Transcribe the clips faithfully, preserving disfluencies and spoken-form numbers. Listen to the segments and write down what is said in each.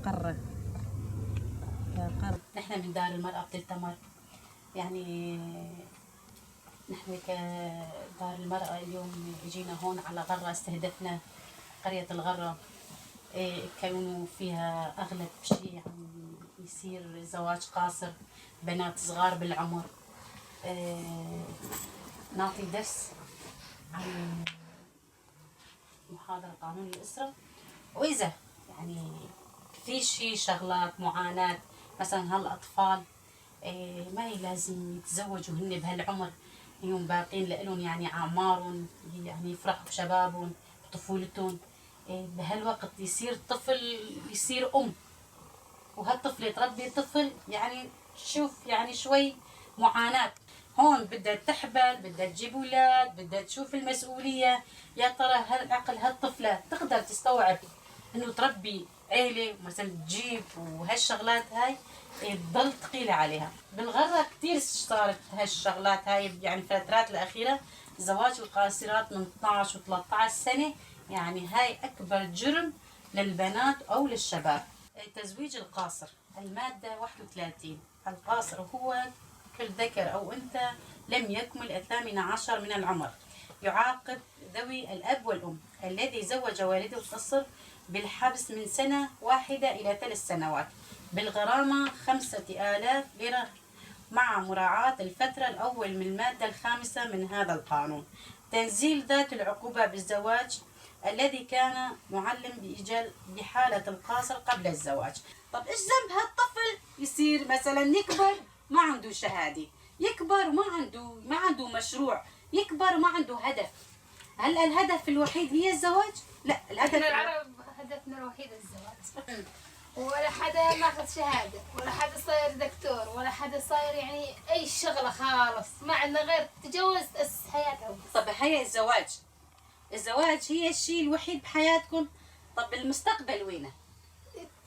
قرة. يا قرة. نحن من دار المرأة بتل تمر. يعني، نحن كدار المرأة اليوم جينا هون على غرة، استهدفنا قرية الغرة. إيه، كونوا فيها أغلب شي عم يصير زواج قاصر، بنات صغار بالعمر. إيه، نعطي درس عن محاضرة قانون الأسرة. وإذا يعني في شي شغلات معاناة، مثلًا هالأطفال، إيه، ما هي لازم يتزوجوا هن بهالعمر، يوم باقين لإلهم يعني أعمارهم، يعني يفرحوا بشبابهم، بطفولتهم. إيه، بهالوقت يصير طفل، يصير أم، وهالطفلة تربي طفل، يعني شوف، يعني شوي معاناة. هون بدها تحبل، بدها تجيب أولاد، بدها تشوف المسؤولية. يا ترى هالعقل هالطفلة تقدر تستوعب إنه تربي عيلة، مثلًا تجيب وهالشغلات هاي، إيه، تضل ثقيلة عليها. بالغرة كتير صارت هالشغلات هاي، يعني، فترات الأخيرة زواج القاصرات من اثناعش و ثلاثطعش سنة، يعني، هاي أكبر جرم للبنات أو للشباب. التزويج القاصر، المادة واحد وثلاثين. القاصر هو كل ذكر أو أنثى لم يكمل الثامن عشر من العمر، يعاقب ذوي الأب والأم. الذي زوج والده القصر بالحبس من سنة واحدة إلى ثلاث سنوات، بالغرامة خمسة آلاف ليرة، مع مراعاة الفترة الأول من المادة الخامسة من هذا القانون. تنزيل ذات العقوبة بالزواج الذي كان معلم بإجل-، بحالة القاصر قبل الزواج. طب إيش ذنب هالطفل يصير مثلًا يكبر ما عنده شهادة، يكبر وما عنده، ما عنده مشروع، يكبر وما عنده هدف؟ هل الهدف الوحيد هي الزواج؟ لا، الهدف إحنا الو- العرب هدفنا الوحيد الزواج. ولا حدا ماخذ شهادة، ولا حدا صاير دكتور، ولا حدا صاير يعني أي شغلة خالص. ما عندنا غير تجوز، بس حياتنا وبس. طب هيا الزواج، الزواج هي الشيء الوحيد بحياتكم؟ طب المستقبل وينه؟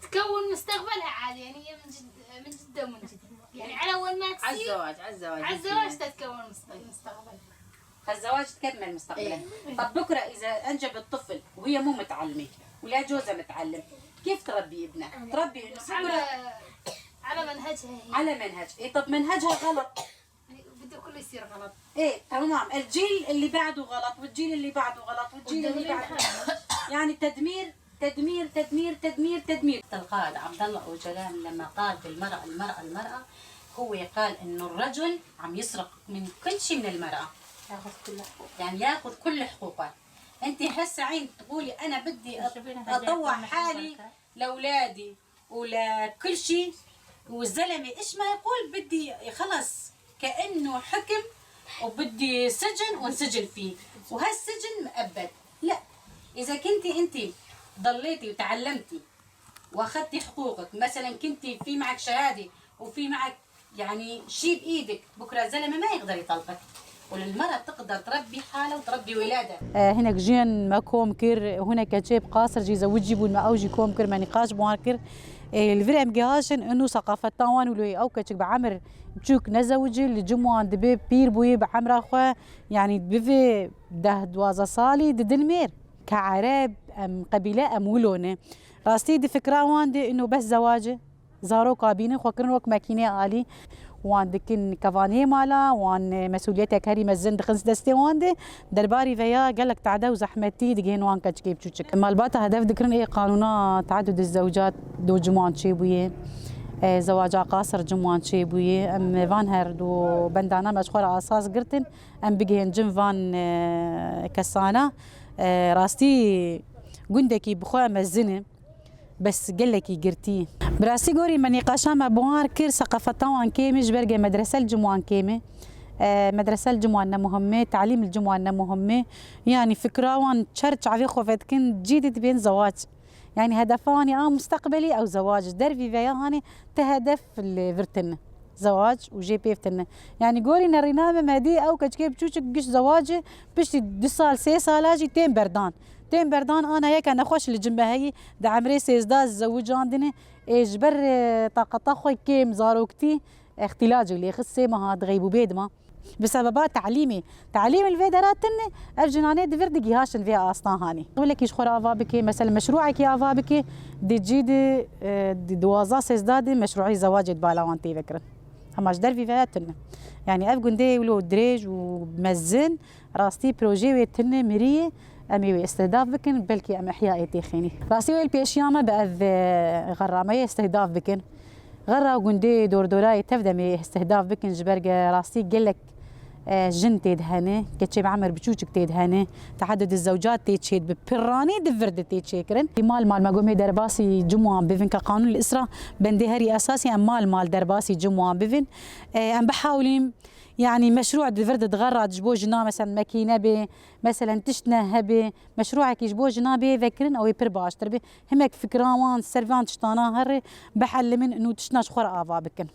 تكون مستقبلها عادي، يعني هي من جد، من جدة ومن جدة. يعني على أول ما تصير، عالزواج، عالزواج. عالزواج تتكون مست-، مستقبلها. الزواج تكمل مستقبلها. إيه. طب بكرة إذا أنجبت طفل وهي مو متعلمة ولا جوزها متعلم، كيف تربي ابنها؟ تربي إنه على، بكرة على منهجها هي. على منهج. إيه، طب منهجها غلط. بده كله يصير غلط. إيه، تمام. الجيل اللي بعده غلط، والجيل اللي بعده غلط، والجيل اللي والدليل بعده غلط. يعني تدمير، تدمير، تدمير، تدمير، تدمير. القائد عبد الله أوجلان لما قال بالمرأة، المرأة، المرأة، هو قال إنه الرجل عم يسرق من كل شيء من المرأة. ياخذ كل حقوقها. يعني ياخذ كل حقوقها. أنت هسه عين تقولي: "أنا بدي أط-، أطوع حالي لأولادي ولكل شيء"، والزلمة إيش ما يقول: "بدي خلص كأنه حكم وبدي سجن وانسجن فيه، وهالسجن مؤبد". لا، إذا كنتي أنت ضليتي وتعلمتي وأخذتي حقوقك، مثلًا كنتي في معك شهادة وفي معك يعني شي بإيدك، بكرة زلمة ما يقدر يطلقك. وللمرأة تقدر تربي حالها وتربي ولادها. آه، هناك جين ما كوم كر، هناك جيب قاصر جي زوجي بون ما أوجي كوم كر، ما نقاش بوان كر. آه، الفرق مجهاشن إنه ثقافة تاوان ولوي أو كتشك بعمر بچوك نزوجي لجموان دبي بير بوي بعمر أخوه، يعني بفي ده دوازة صالي ددن مير. كعرب أم قبيلة أم ولونه. راستي دي فكرة وان دي إنه بس زواجه. Zaroka bînin xwe kirin wek makîneyê alî. Wan dikin kevaniyê mala, wan, e, mesûliyetek herî mezin dixin destê wan de. Derbarî veya gelek tade û zehmetî digihên wan keçikê biçûçik. Malbata hedef dikirin ê qanûna teadud zewcat do cim wan çêbûye. E, zewaca qasir cim wan çêbûye. Em van her du bendana me ji xwe re asas girtin. Em bigihên cim van, e, kesana. E, rastî gundekî bi xwe mezin e. Bes gelekî girtî. Bi rastî gorî me nîqaşa me buhar kir, seqafeta wan kêm e, ji ber ge medrese li cim wan kêm e. E, medrese li cim wan ne muhim e, talîm li cim wan ne muhim e. Yanî fikra wan çer çavê xwe vedikin, cî didibên zewac. Yanî hedefa wan ya mustaqbelî ew zewac, dervî veya hanê ti hedef li vir tine. Zewac û jê pêv tine. Yanî gorî nerîna me medî ew keçikê biçûçik giş zewacê piştî du sal, sê sala jî tên berdan. Tên berdan ana yeke nexweş li cim be heyî di emrê sêzdeh zewicandine ê ji ber, e, taqeta xwe kêm zaroktî îxtilacê lê xist sê meha di xeybûbê dima. Bi sebeba telîmê. Telîm li vê dera tune, ev jinanê di vir digihaşin vê asta hanî. Wilekî ji xwe re ava bike, mesela meşrûekî ava bike, di cî di, e, di duwazdeh sêzdeh de meşrûî zewacê di bala wan tê vekirin. Hema ji dervî ve tune. Yani ev gundê wilo dirêj û mezin, rastî projeyê wê tune mirî ye, em ê wê istihdaf bikin, belkî em ihyayê tê xênî. Rastî wê li pêşiya me bi ev, e, xerra me yê istihdaf bikin. Xerra gundê dordorayê tev de em ê istihdaf bikin, ji ber ge rastî gelek, e, jin tê de hene, keçê bi emir biçûçik tê de hene, teheddud zewcat tê çêdibin, piranî di vir de tê çêkirin. Mal mal me got em ê derbasî cim wan bivin ke qanûn li îsra bendê herî esasî em mal mal derbasî cim wan bivin. E, em bihawlîm, yani meşrû di vir de di xerra ji bo jina, mesela mekîne bê, mesela tişt ne hebê, meşrûekî ji bo jina bê vekirin, ew ê pir baştir bê. Himek fikran wan, ser van tiştana herê, bihelimin û tiştna ji xwe re ava bikin.